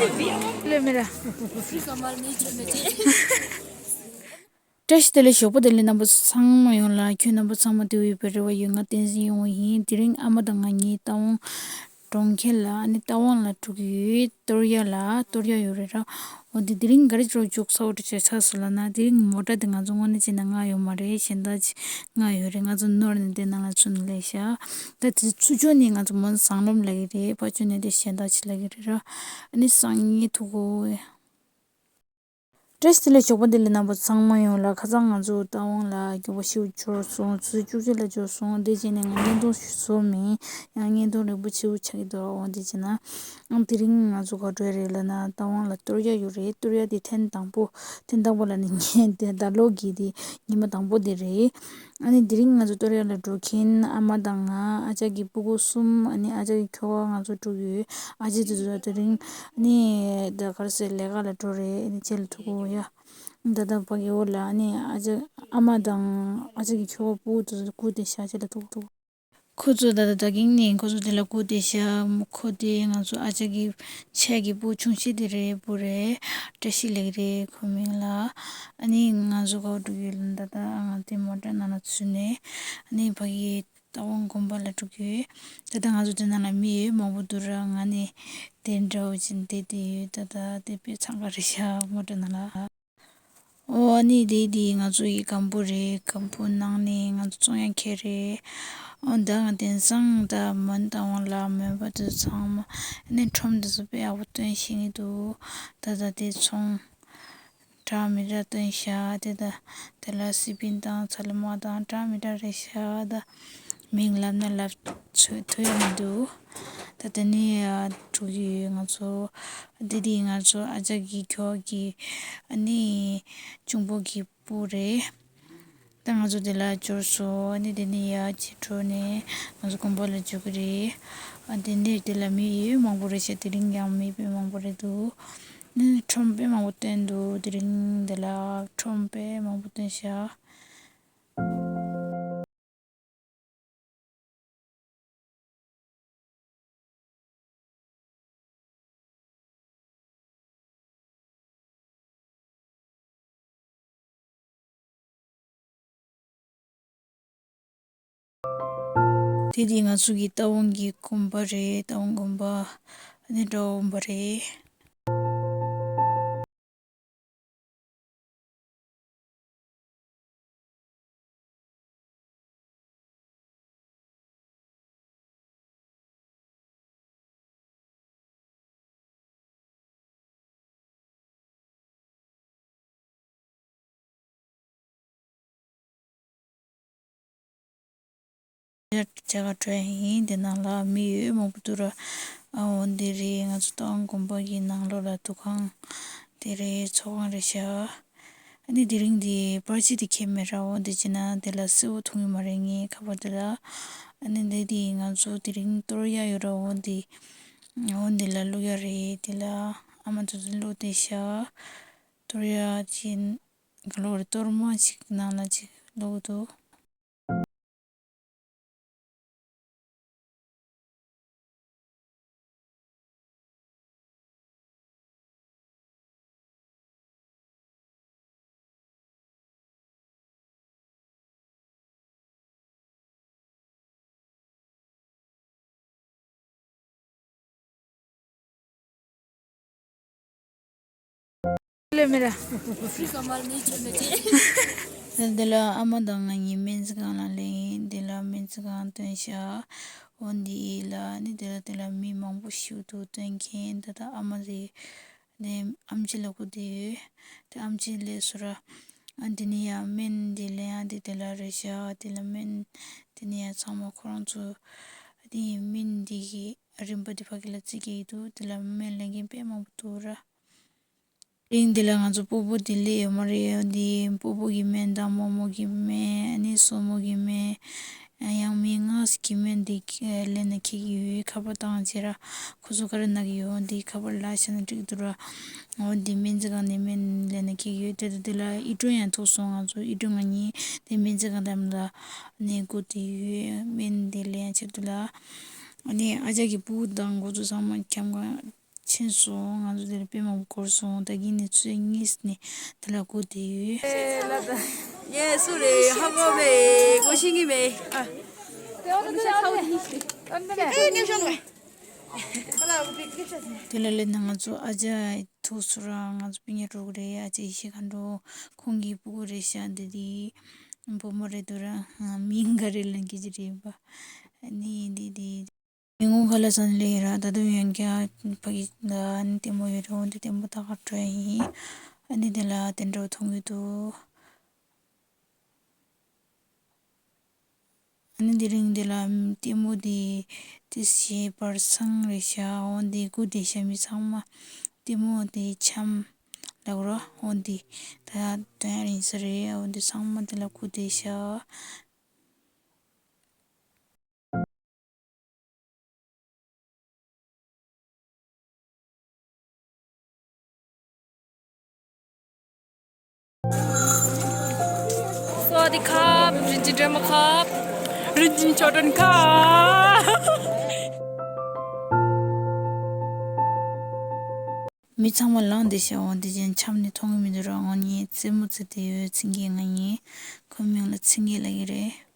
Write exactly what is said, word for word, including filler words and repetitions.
ལོས་མི་ར། བཀྲ་ཤིས་བདེ་ལེགས། ཞོགས་པ་བདེ་ལེགས། རྣམ་པ་ཚོ་ཚང་མ་ཡོང་ལ། ཁྱོད་རྣམ་པ་ཚང་མ་བདེ་པོ་ཡོད་པའི་རེ་བ་ཡོད། ང་བསྟན་འཛིན་ཡོང་བ་ཡིན། དེ་རིང་ཨ་མ་དང་ང་གཉིས་རྟ་དབང་གྲོང་ཁྱེར་ལ། ཨ་ནི་རྟ་དབང་ལ་འགྲོ་གི་ཡོད། གཏོར་ཡ་ལ། གཏོར་ཡ་ཡོད་རེད་ར། འོ་དེ་དེ་རིང་ག་རེ་འགྲོ་རྒྱུག་ས་འོ་འདྲ་བྱས་ཆགས་སོང་ལབ་ན། དེ་རིང་མོ་ཊ་དེ་ང་ཚོ་དངོས་གནས་བྱས་ན་མངགས་ཡོད་མ་རེད། གཞན་དག་ཅིག་མངགས་ཡོད་རེད། ང་ཚོ་ནོར་ནས་དེ་ནང་ལ་ཚུད་ནས་སླེབས་ཤག་ད་དེ་ཚུར་ཕྱོགས་ནས་ང་ཚོ་མོ་ཟངས་ལོམ་ལབ་ཀྱི་རེད། ཕར་ཕྱོགས་ནས་དེ་གཞན་དག་ཅིག་ལབ་ཀྱི་རེད་ར། ཨ་ནི་སང་ཉིན་ཐུག་གོ། བཀྲ་ཤིས་བདེ་ལེགས། ཞོགས་པ་བདེ་ལེགས། རྣམ་པ་ཚང་མ་ཡོང་ལ། ཁ་སང་ང་ཚོ་རྟ་དབང་ལ་མགྱོགས་པོ་ཞིག་འབྱོར་སོང་། ཆུ་ཚོད་བཅུ་གཅིག་ལ་འབྱོར་སོང་། དེ་རྗེས་ནས་ང་བརྙན་ཐུང་ཞིག་བཟོ་མེད། ཡང་བརྙན་ཐུང་རིང་པོ་ཆེ་བོ་ཆགས་ཀྱི་འདུག་འོ་དེ་བྱས་ན། ཨང་། དེ་རིང་ང་ཚོ་ག་འགྲོ་ཡ་རེད་ལབ་ན། རྟ་དབང་ལ་གཏོར་ཡ་ཡོད་རེད། གཏོར་ཡ་དེ་ཐེངས་དང་པོ། ཐེངས་དང་པོ་ལབ་ནས་ངས་དེ་ད་ལོ་གི་དེ་ཉི་མ་དང་པོ་དེ་རེད། ཨ་ནི་དེ་རིང་ང་ཚོ་གཏོར་ཡ་ལ་འགྲོ་མཁན་ཨ་མ་དང་ང་། ཨ་ཅག་གི་སྤུ་གུ་གསུམ། ཨ་ནི་ཨ་ཅག་གི་ཁྱོ་ག། ང་ཚོ་དྲུག་ཡོད། ཨ་ཅེ་དེ་ཚོ་དེ་རིང་ཨ་ནི་ད་ག་རེ་ཟེར། ལས་ཀ་ལ་འགྲོ་རེད། ཨ་ནི་རྗེས་ལ་ཐུག་གོ་ཡ། ད་ལྟ་ཕ་གི་འོག་ལ་ཨ་ནི་ཨ་ཅག་ཨ་མ་དང་ཨ་ཅག་གི་ཁྱོ་ག་སྤུ་གུ་དེ་ཚོ་སྒུག་བསྡད་ཤག་རྗེས་ལ་ཐུག་ཐུག་ཁོ་ཚོ་ད་ལྟ་ད་གིན་ནས་ཁོ་ཚོ་དེ་ལ་སྒུག་བསྡད་ཤག་ཁོ་དེ་ང་ཚོ་ཨ་ཅག་གི་ཆེ་གི་སྤུ་གུ་ཆུང་ཤོས་དེ་རེད། སྤུ་རེད། བཀྲ་ཤིས་ལབ་ཀྱི་རེད་ཁོ་མིང་ལ། ཨ་ནི་ང་ཚོ་ག་པར་འགྲོ་གི་ཡོད་ལབ་ན། ད་ལྟ་ང་དེ་མོ་ཊ་ནང་ལ་ཚུད་ནས་ཨ་ནི་ཕ་གི་རྟ་དབང་དགོན་པ་ལ་འགྲོ་གི་ཡོད། ད་ལྟ་ང་ཚོ་དེ་ནང་ལ་མི་ཡོད་མང་པོ་འདུག་ར། ང་ནི་དེ་འདྲ་བོ་ཅིག་བསྡད་དེ་ཡོད། ད་ལྟ་དེ་དཔེ་འཚང་ཁ་རེད་ཤག་མོ་ཊ་ནང་ལ། ཨོ་ཨ་ནི་དེ་དེ་ང་ཚོ་ཡི་སྒམ་པོ་རེད། སྒམ་པོ་ནང་ནས་ང་ཚོ་བཙོང་ཡ་འཁྱེར་རེད། ཨོ་ད་ང་དེང་སང་ད་མོན་རྟ་དབང་ལ་མོན་པ་དེ་ཚང་མ་ཨ་ནི་ཁྲོམ་དེ་ཚོ་དཔེ་ཡག་པོ་སྟོན་ཤེས་ཀྱི་འདུག་ད་ལྟ་དེ་ཚོང་འདྲ་མི་འདྲ་སྟོན་ཤག་དེ་ད་དེ་ལ་སི་པན་དང་ཚ་ལུ་མ་དང་འདྲ་མི་འདྲ་རེད་ཤག་ད་མིང་ལབ་ན་ལབ་ཚོད་ཐུབ་ཡ་མི་འདུག་ད་དེ་ནས་ཨ་འགྲོ་གི་ཡོད་ང་ཚོ། དེ་དེ་ང་ཚོ་ཨ་ཅག་གི་ཁྱོ་ག་གི་ཨ་ནི་གཅུང་པོ་གི་སྤུ་རེད། ད་ང་ཚོ་དེ་ལ་འབྱོར་སོང་། ཨ་ནི་དེ་ནས་ཡར་ཅིག་འགྲོ་ནས་ང་ཚོ་དགོན་པ་ལ་འགྲོ་གི་རེད། ཨ་དེ་འདིར་དེ་ལ་མི་ཡོད་མང་པོ་རེད་ཤག་དེ་རིང་ཡང་མི་དཔེ་མང་པོ་རེད་འདུག་ཨ་ནི་ཁྲོམ་དཔེ་མང་པོ་སྟོན་འདུག་དེ་རིང་དེ་ལ་ཁྲོམ་དཔེ་མང་པོ་སྟོན་ཤག་དེ་དེ་ང་ཚོ་གི་རྟ་དབང་གི་དགོན་པ་རེད། རྟ་དབང་དགོན་པ་ནི་འགྲོ་འོང་པ་རེད། ཇ་ག་འགྲོ་ཡ་ཡིན། དེ་ནང་ལ་མི་ཡོད་མང་པོ་འདུག་ར། ཨ་འོ་འདི་རེད། ང་ཚོ་རྟ་དབང་དགོན་པ་གི་ནང་ལོགས་ལ་འདུ་ཁང་དེ་རེད། ཚོགས་ཁང་རེད་ཤག་ཨ་ནི་དེ་རིང་འདི་པར་ཆས་དེ་ཁྱེར་མེད་ར། འོ་འདི་བྱས་ན་དེ་ལ་གསལ་པོ་མཐོང་གི་མ་རེད་ངའི་ཁ་པར་དེ་ལ། ཨ་ནི་འདི་དེ་ང་ཚོ་དེ་རིང་གཏོར་ཡ་ཡོད་ར། འོ་འདི་འོ་འདི་ལ་བླུག་ཡ་རེད། དེ་ལ་ཨ་མ་ཚོ་ཚོ་བླུག་བསྡད་ཤག་གཏོར་ཡ་ཅིག་ག་ལོར་གཏོར་མ་ཅིག་ནང་ལ་ཅིག་བླུག་འདུག་ལས་མི་ར། འདི་ལ་ཨ་མ་དང་ང་གཉིས་སྨན་རྩིས་ཁང་ལ་སླེབས་ཡིན། འདི་ལ་སྨན་རྩིས་ཁང་སྟོན་ཤག་འོ་འདི་ལ་ནི་འདི་ལ་འདི་ལ་མི་མང་པོ་ཞིག་འདུག་སྟོན་མཁན། ད་ལྟ་ཨ་མ་རེད། ནས་ཨམ་ཆི་ལ་སྒུག་བསྡད་ཡོད། དེ་ཨམ་ཆི་སླེབས་སོང་ར། ཨ་འདི་ནས་ཡང་སྨན་འདི་ལེན་ཡ་འདི་དེ་ལ་རེད་ཤག་དེ་ལ་སྨན་དེ་ནས་ཡང་ཚང་མ་ཁོ་རང་ཚོ་དེ་སྨན་འདི་གི་རིན་པ་འདི་ཕ་གི་ལ་བརྩི་གི་འདུག་དེ་ལ་སྨན་ལེན་མཁན་དཔེ་མང་པོ་འདུག་ར། རིང་འདི་ལ་ང་ཚོ་སྤོ་བོ་དེ་སླེབས་ཡོད་མ་རེད། འདི་སྤོ་བོ་གི་སྨན་དང་རྨོ་མོ་གི་སྨན། ཨ་ནི་སྲུ་མོ་གི་སྨན། ཡང་མི་ལྔ་གི་སྨན་འདི་ལེན་ན་འཁྱེར་གྱི་ཡོད། ཁ་པར་བཏང་བྱས་ར། ཁོ་ཚོ་ག་རེ་ན་གི་ཡོད་འདི་ཁ་པར་ལ་བཤད་ན་འགྲིག་འདུག་ར། འོ་འདི་སྨན་རྩིས་ཁང་ནས་སྨན་ལེན་ན་འཁྱེར་གྱི་ཡོད། དེ་དང་དེ་ལ་ཨི་ཏྲོ་ཡང་ཐུག་སོང་། ང་ཚོ་ཨི་ཏྲོ་ང་གཉིས་དེ་སྨན་རྩིས་ཁང་དམ་ལ་ནས་སྒུག་བསྡད་ཡོད། སྨན་དེ་ལེན་ཡ་ཆེད་དུ་ལ། ཨ་ནི་ཨ་ཅག་གི་སྤུ་གུ་དང་འགོ་ཚོ་ཚང་མ་འཁྱམ་གང་། ཕྱིན་སོང་། ང་ཚོ་དེར་དཔེ་མང་པོ་འགོར་སོང་། ད་གིན་ནས་ཚོད་གཉིས་ནས་དེ་ལ་སྒུག་བསྡད་ཡོད། ངས་སུ་རེད་ཧ་གོ་མེད། གོ་ཤེས་ཀྱི་མེད་ཨ། དེ་ལ་སླེབས་ནས་ང་ཚོ་ཨ་ཅག་ཐུག་སོང་ར། ང་ཚོ་སྤུན་ཉེ་གྲོགས་རེད། ཨ་ཅག་ཡེ་ཤེས་མཁའ་འགྲོ། ཁོང་གི་སྤུ་གུ་རེད་ཤག་འདི་དེ་བུ་མོ་རེད་འདུག་ར། མིང་ག་རེ་ལབ་ཀྱི་རེད་པ། ཨ་ནི་འདི་དེ། མི་ངོ་ག་ལ་ས་ནས་སླེབས་ཡིན་ར། ད་དུང་ཡང་བསྐྱར་ཕ་གི་ལ་ཨ་ནི་ལྟད་མོ་ཡོད་རེད། འོ་འདི་ལྟད་མོ་ལྟ་ག་འགྲོ་ཡ་ཡིན། ཨ་ནི་དེ་ལ་དེ་འདྲ་བོ་མཐོང་གི་འདུག་ཨ་ནི་དེ་རིང་འདི་ལ་ལྟད་མོ་དེ་ཏི་སི་བར་སང་རེད་ཤག་འོ་འདི་སྒུག་བསྡད་ཤག་མི་ཚང་མ། ལྟད་མོ་དེ་འཆམ་ལབ་རོ། འོ་འདི་ད་དོན་ཡ་རིང་ས་རེད། འོ་འདི་ཚང་མ་དེ་ལ་སྒུག་བསྡད་ཤག་སོ་དི་ཁབ། རིན་ཆེན་སྒྲོལ་མ་ཁབ། རིན་ཆེན་ཆོ་འཕྲུལ་ཁབ། མི་ཚང་མ་ལངས་བསྡད་ཤག་འོ་འདི་ཅན་འཆམ་ནས་མཐོང་གི་མི་འདུག་ར། འོ་ངས་རྩེད་མོ་རྩེ་བསྡད་ཡོད། ཚིང་རྒྱས་ང་གཉིས། ཁོའི་མིང་ལ་ཚིང་རྒྱས་ལབ་ཀྱི་རེད།